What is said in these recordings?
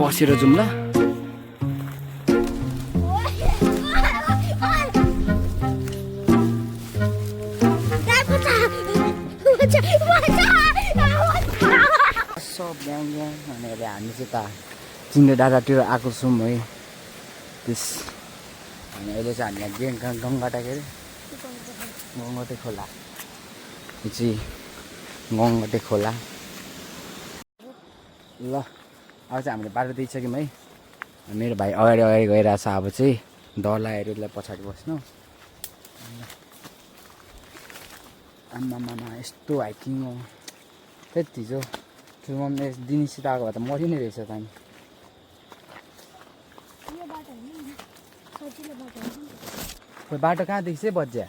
बसेर जाउँ ल सब ब्याङ ब्याङ भनेर हामी चाहिँ त चिन्ने डाँडातिर आएको छौँ है त्यस अनि अहिले चाहिँ हामी गङ्गाटा के अरे गङ्गटे खोला यो चाहिँ गङ्गटे खोला ल अब चाहिँ हामीले बाटो दिइसक्यौँ है मेरो भाइ अगाडि अगाडि गइरहेको छ अब चाहिँ डर लागेर उसलाई पछाडि बस्नु आम्मामा यस्तो हाइकिङ हो त्यति जो मम्मी दिनीसित आएको भए त मरि नै रहेछ त अनि बाटो कहाँदेखि चाहिँ बज्या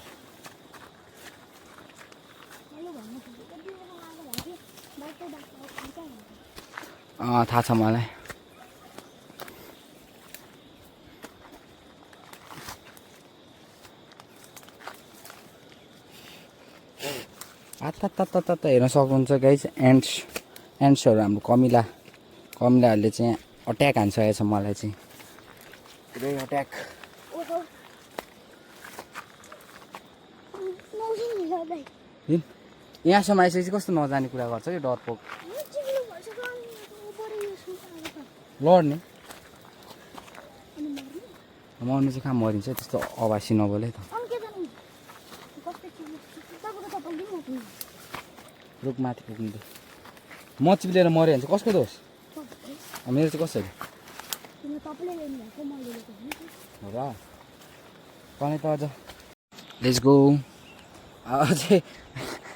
थाहा छ मलाई त हेर्न सक्नुहुन्छ गाइस एन्ड्सहरू हाम्रो कमिलाहरूले चाहिँ अट्याक हानिसकेको छ मलाई चाहिँ पुरै अट्याक यहाँसम्म आइसकेपछि कस्तो नजाने कुरा गर्छ कि डरपोक लड्ने मर्नु चाहिँ कहाँ मरिन्छ त्यस्तो अभासी नबोले त रुखमाथि पुग्नु त म चिप्लेर मऱ्यो भने चाहिँ कसको दोष मेरो चाहिँ कसरी हो र तँलाई त अझ लेट्स गो अझै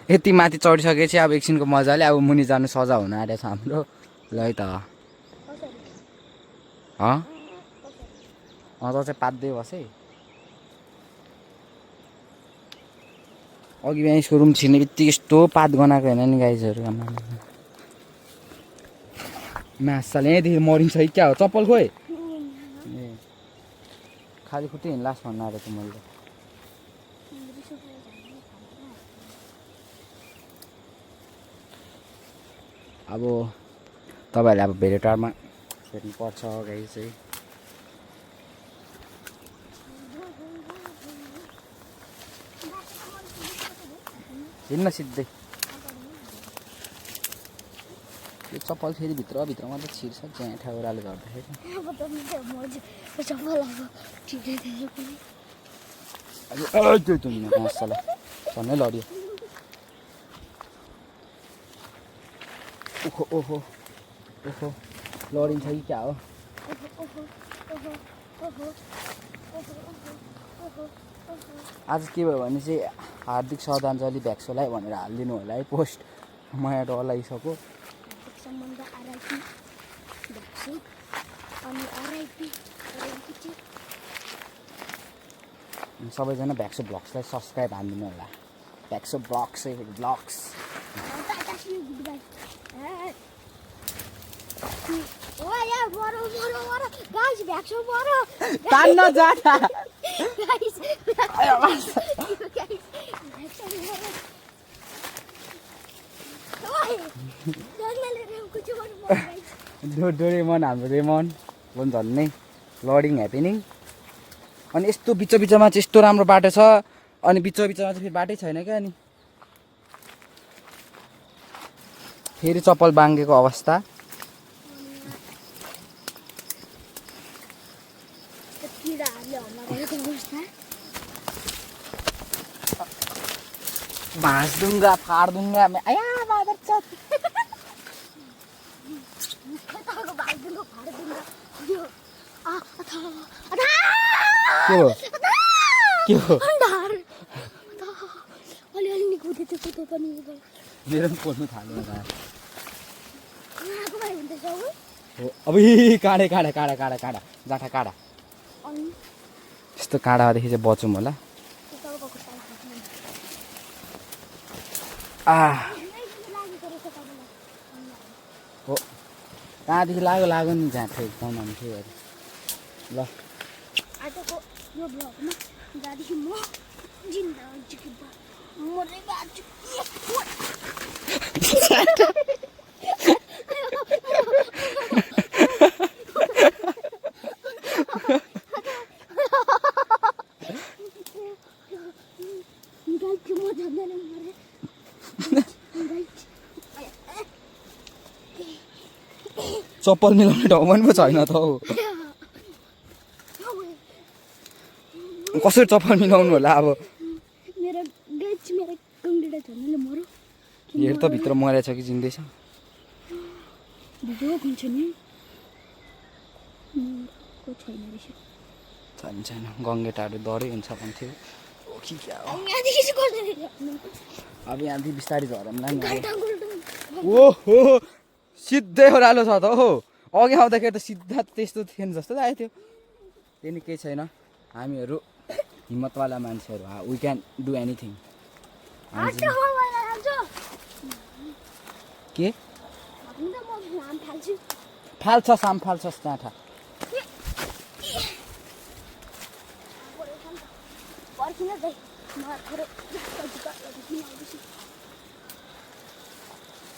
यति माथि चढिसकेपछि अब एकछिनको मजाले अब मुनि जानु सजा हुन आँटेको छ हाम्रो ल है त त चाहिँ पात्दै बस है अघि बिहान यसको रुम छिर्ने बित्तिकै यस्तो पात गनाएको होइन नि गाइजहरू मासाले यहाँदेखि मरिन्छ कि क्या हो चप्पल खोइ ए खाली खुट्टी हिँड लास्ट भन्नु आएको थियो मैले अब तपाईँहरूले अब भेरेटारमा हेर्नुपर्छ गाइज चाहिँ हिँड्न सिधै यो चप्पल फेरि भित्रमा त छिर्छ ज्याठा ओह्राले गर्दाखेरि मसला झन्नै लड्यो ओहो ओहो ओहो लडिन्छ कि क्या हो आज के भयो भने चाहिँ हार्दिक श्रद्धाञ्जली भ्याक्सोलाई भनेर हालिदिनु होला है पोस्ट माया डर लागिसक्यो सबैजना भ्याक्सो ब्लग्सलाई सब्सक्राइब हानिदिनु होला भ्याक्सो ब्लग्स तान्न जाता डोरेमन हाम्रो रेमन पनि झन्नै लडिङ ह्यापनिङ अनि यस्तो बिचमा चाहिँ यस्तो राम्रो बाटो छ अनि बिचमा चाहिँ फेरि बाटै छैन क्या अनि फेरि चप्पल बाङ्गेको अवस्था भाँस दूंगा फाड़ दूंगा मैं आया मादर चौथ क्यों मेरो पनि पोल्नु थाल्यो अबे काँडे जाठा काँडा यस्तो काँडादेखि चाहिँ बचौँ होला हो कहाँदेखि लाग्यो नि जहाँ थियो कमाउनु थियो अरे ल चप्पल मिलाउने ठाउँ पनि पो छैन त हौ कसरी चप्पल मिलाउनु होला अब हेर त भित्र मरेछ कि जिन्दैछ छैन छैन गङ्गेटाहरू डरै हुन्छ भन्थ्यो अब यहाँदेखि बिस्तारै झरमला नि ओहो सिधै ओह्रालो छ त हो अघि आउँदाखेरि त सिधा त्यस्तो थिएन जस्तो लागेको थियो त्यही केही छैन हामीहरू हिम्मतवाला मान्छेहरू वी क्यान डु एनिथिङ के फाल्छ साम फाल्छस् डाँठा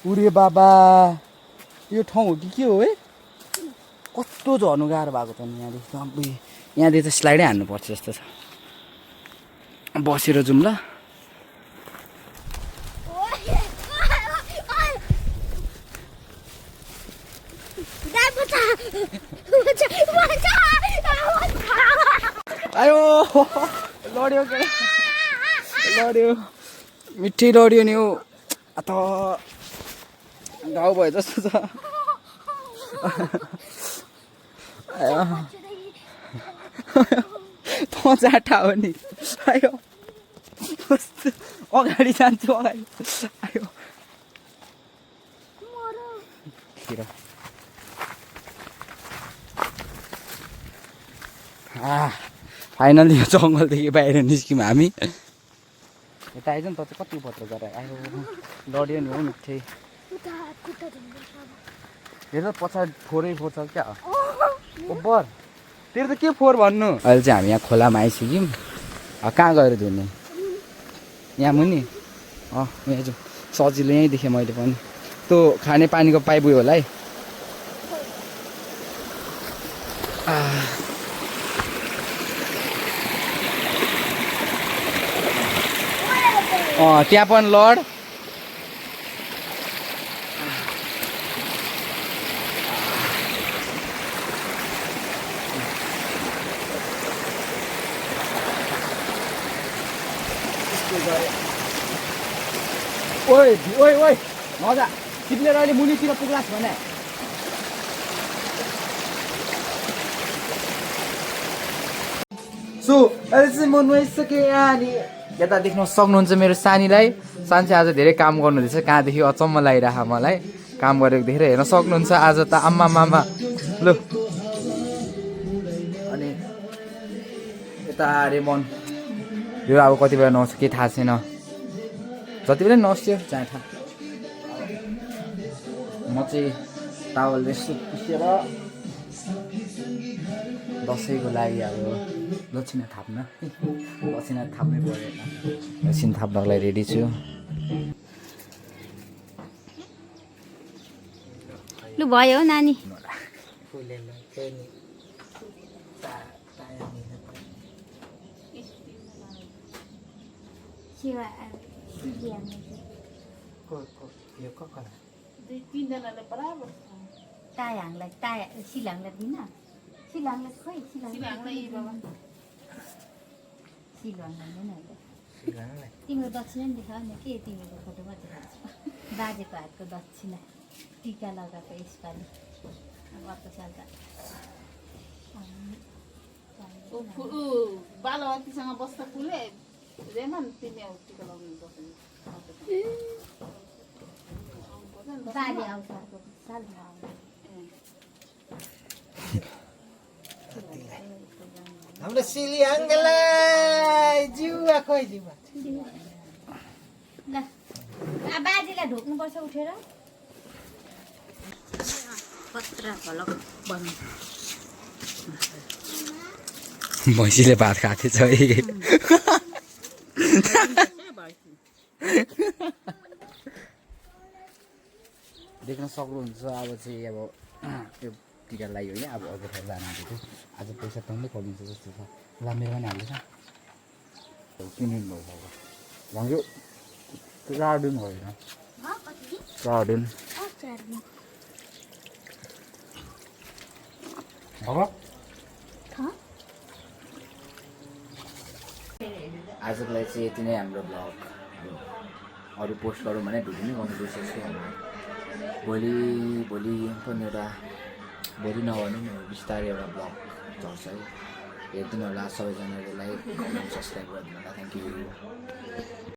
उरे बाबा यो ठाउँ हो कि के हो है कस्तो झर्नु गाह्रो भएको छ नि यहाँदेखि यहाँदेखि त स्लाइडै हान्नुपर्छ जस्तो छ बसेर जाउँ ल आयो लड्यो के लड्यो मिठै लड्यो नि हो त घाउ भयो जस्तो छ त जाठा हो नि आयो अगाडि जान्छु अगाडि आयो फाइनली यो जङ्गलदेखि बाहिर निस्क्यौँ हामी यता आइज नि त चाहिँ कति पत्र गरेर आयो लड्यो नि हो मिठै हेर पछाडि फोरै फोर छ क्या ओभर तेरो त के फोहोर भन्नु अहिले चाहिँ हामी यहाँ खोलामा आइसक्यौँ कहाँ गएर धुने यहाँ मुनि यहाँ जाउँ सजिलो यहीँ देखेँ मैले पनि त्यो खाने पानीको पाइप उयो होला है त्यहाँ पनि लड ओइ ओइ ओइ मजा तिमीले अहिले मुनितिर पुग्लास् भने सो अहिले चाहिँ म नुहाइसकेँ अनि यता देख्न सक्नुहुन्छ मेरो सानीलाई सानी चाहिँ आज धेरै काम गर्नुहुँदैछ कहाँदेखि अचम्म लागिरह मलाई काम गरेको देखेर हेर्न सक्नुहुन्छ आज त आम्मा मामा लु अनि यता रेमन यो अब कति बेला नआउँछ केही थाहा छैन जति बेला नस्यो जाँठा म चाहिँ टावलले पुसेर दसैँको लागि अब दक्षिणा थाप्न दक्षिणा थाप्नै परेन दक्षिण थाप्नको लागि रेडी छु लु भयो नानी तायाङलाई सिलाङलाई दिन सिलाङलाई खोइ सिलाङलाई तिम्रो दक्षिणा नि देखाऊ न के तिमीको फोटोमा देखाउँछ बाजेको हातको दक्षिणा टिका लगाएको यसपालि अर्को साल त बालवतीसँग बस्दा फुले रेमन तिमी टिका लगाउनु बाजे आउँछ अर्को सालमा आउँछ हाम्रो सिलिहाङलाई जिउवा खोइ जिउवा ल बाजेलाई ढोक्नुपर्छ उठेर पत्रा भलक बन्नु भैँसीले भात खाएको थिएछ है देख्न सक्नुहुन्छ अब चाहिँ अब त्यो टिका लगायो होइन अब अर्को ठाउँ जानु आँटेको आज पैसा तँले कमिन्छ जस्तो छ ल मेरो पनि हाल्दैछ किनिदिनु भयो अब भन्यो चार्डिन होइन चार्डिन अब आजको लागि चाहिँ यति नै हाम्रो ब्लग अरू पोस्ट गरौँ भने भिडियो नै गर्नु बिर्सेछु भोलि पनि एउटा भोलि नभनौँ बिस्तारै एउटा ब्लग चल्छ है हेरिदिनु होला सबैजनाले लाइक कमेन्ट सब्सक्राइब गरिदिनु होला थ्याङ्क यू